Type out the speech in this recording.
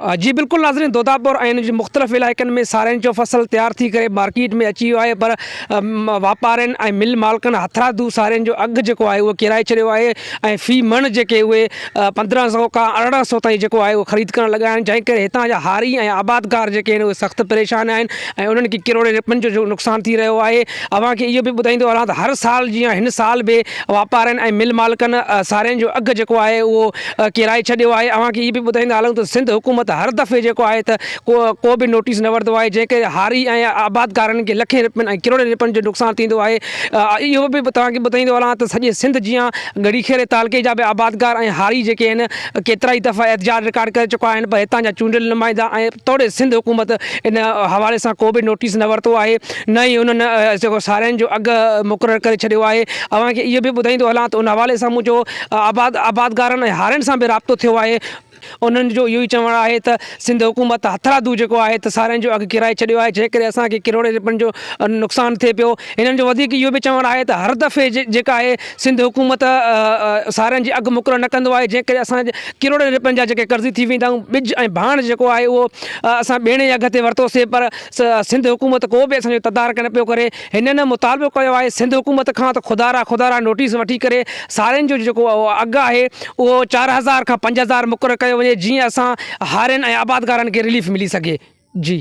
جي بلڪل ناظرين دوداپور ۽ ان جي مختلف علائقن ۾ سارين جو فصل تيار ٿي ڪري مارڪيٽ ۾ اچي ويو آهي پر واپارين ۽ مل مالڪن هٿرادو سارين جو اگهه جيڪو آهي اهو ڪيرائي ڇڏيو آهي ۽ في مڻ جيڪي اهي 15 سو کان 18 سو تائين جيڪو آهي اهو خريد ڪرڻ لڳا آهن جنهن ڪري هتان جا هاري ۽ آبادگار جيڪي آهن اهي سخت پريشان آهن ۽ انهن کي ڪروڙين رپين جو نقصان ٿي رهيو آهي اوهان کي اهو به ٻڌائيندو هلان ته هر سال جيان هن سال به واپارين ۽ مل مالڪن سارين جو اگهه جيڪو آهي اهو ڪيرائي ڇڏيو آهي اوهان کي اهو به ٻڌائيندا هلون ته سنڌ حڪومت هر دفعي جيڪو آهي ته ڪو ڪو به نوٽيس نه ورتو آهي جنهن ڪري هاري ۽ آبادگارن کي لکين رپين ۽ ڪروڙين رپين جو نقصان ٿيندو آهي اهو به توهان کي ٻڌائيندو هلان ته سڄي سنڌ جيان ڳڙهي خيري تعلقي جا به آبادگار ۽ هاري جيڪي آهن ڪيترائي دفعا احتجاج رڪارڊ ڪري چڪا آهن پر هتان جا چونڊيل نمائندا ۽ توڙي سنڌ حڪومت ان حوالي سان ڪو به نوٽيس نه ورتو آهي نه ئي انهن جيڪو سارين جو اگهه مقرر ڪري ڇڏيو آهي اوهان کي اهو به ٻڌائيندو هلان ته ان حوالي سان منهنجو آباد آبادگارن ۽ هارين سان به رابطو ٿيو آهي انهن جو اهو ئي چوڻ آهي ته سنڌ حڪومت هٿرادو جيڪو آهي ته سارين جو اگهه ڪيرائي ڇڏيو آهي جنهن ڪري اسان کي ڪروڙين رپين جو نقصان ٿئي پيو هنن جو وڌيڪ اهو به چوڻ آهي ته هر دفعي جيڪا آهي سنڌ حڪومت سارين جي اگهه مقرر نه ڪندو آهي جنهن ڪري اسان ڪروڙين رپين جا جيڪي قرضي ٿي ويندا آهيون ٻج ۽ ڀاڻ جيڪو آهي اهو اسان ٻيڻي اگهه تي ورتوسي پر سنڌ حڪومت ڪو به اسان جو تدارڪ نه پيو ڪري هنن مطالبو ڪيو آهي سنڌ حڪومت کان ته خدارا خدارا نوٽيس وٺي ڪري سارين جو جيڪو اگهه آهي اهو 4000 کان 5000 مقرر ڪيو وڃي جيئن اسان هارين ۽ آبادگارن کي رليف ملي سگهي جي.